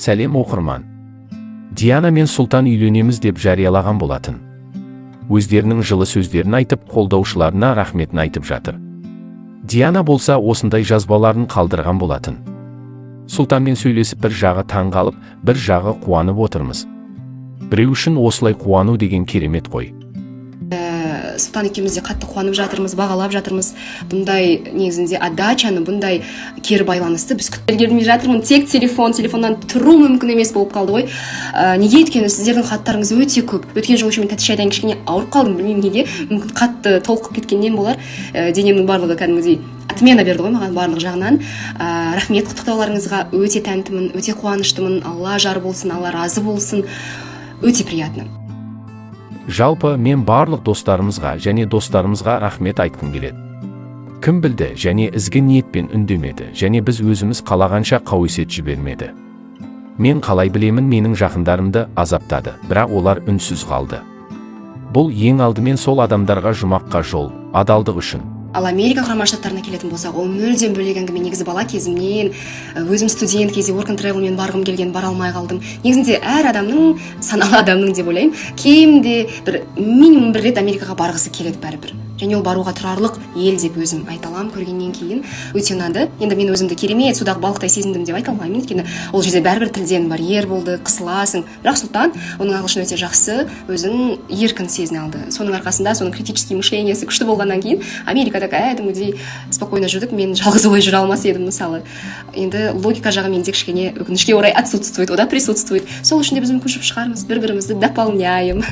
Сәлем, оқырман! Диана мен Сұлтан үйленеміз деп жариялаған болатын. Өздерінің жылы сөздерін айтып, қолдаушыларына рахметін айтып жатыр. Диана болса, осындай жазбаларын қалдырған болатын. Сұлтанмен сөйлесіп, бір жағы таң қалып, бір жағы қуанып отырмыз. Біреу үшін осылай қуану деген керемет қой. Сұлтан екеуміз де қатты қуанып жатырмыз, бағалап жатырмыз. Бұндай негізінде отдачаны, бұндай кері байланысты біз күтіп үлгермей жатырмын. Тек телефон, телефоннан тұру мүмкін емес болып қалды ғой. Неге? Өйткені сіздердің хаттарыңыз өте көп. Өткен жолы еще мен тәтішайдан кішкене ауырып қалдым, білмеймін неге, мүмкін, қатты толқып кеткеннен болар. Денемнің барлығы кәдімгідей отмена берді ғой маған барлық жағынан. Рахмет құттықтауларыңызға, өте тәнтімін, өте қуаныштымын. Алла жар болсын, Алла разы болсын, өте приятно. Жалпы, мен барлық достарымызға және достарымызға рахмет айтқым келеді. Кім білді және ізгі ниетпен үндемеді және біз өзіміз қалағанша қауесет жібермеді. Мен қалай білемін, менің жақындарымды азаптады, бірақ олар үнсіз қалды. Бұл ең алдымен сол адамдарға жұмаққа жол, адалдық үшін. Ал Америка Құрама Штаттарына келетін болсақ, ол мүлдем бөлек әңгіме. Негізі бала кезімнен, өзім студент кезде work and travel мен барғым келген, бара алмай қалдым. Негізінде әр адамның, саналы адамның деп ойлаймын, кемінде бір, минимум бір рет Америкаға барғысы келеді бәрібір. Және ол баруға тұрарлық ел деп өзім айта аламын. Көргеннен кейін өте ұнады. Енді мен өзімді керемет судағы балықтай сезіндім деп айта алмаймын, өйткені ол жерде бәрібір тілден барьер болды, қысыласың. Бірақ Сұлтан, оның ағылшыны өте жақсы, өзін еркін сезіне алды. Соның арқасында, соның критический мышлениесі күшті болғаннан кейін Америкада кәдімгідей спокойно жүрдік. Мен жалғыз олай жүре алмас едім, мысалы. Енді логика жағы менде кішкене, өкінішке орай, отсутствует, онда присутствует. Сол үшін де біз мүмкін жұп шығармыз, бір бірімізді дополняем.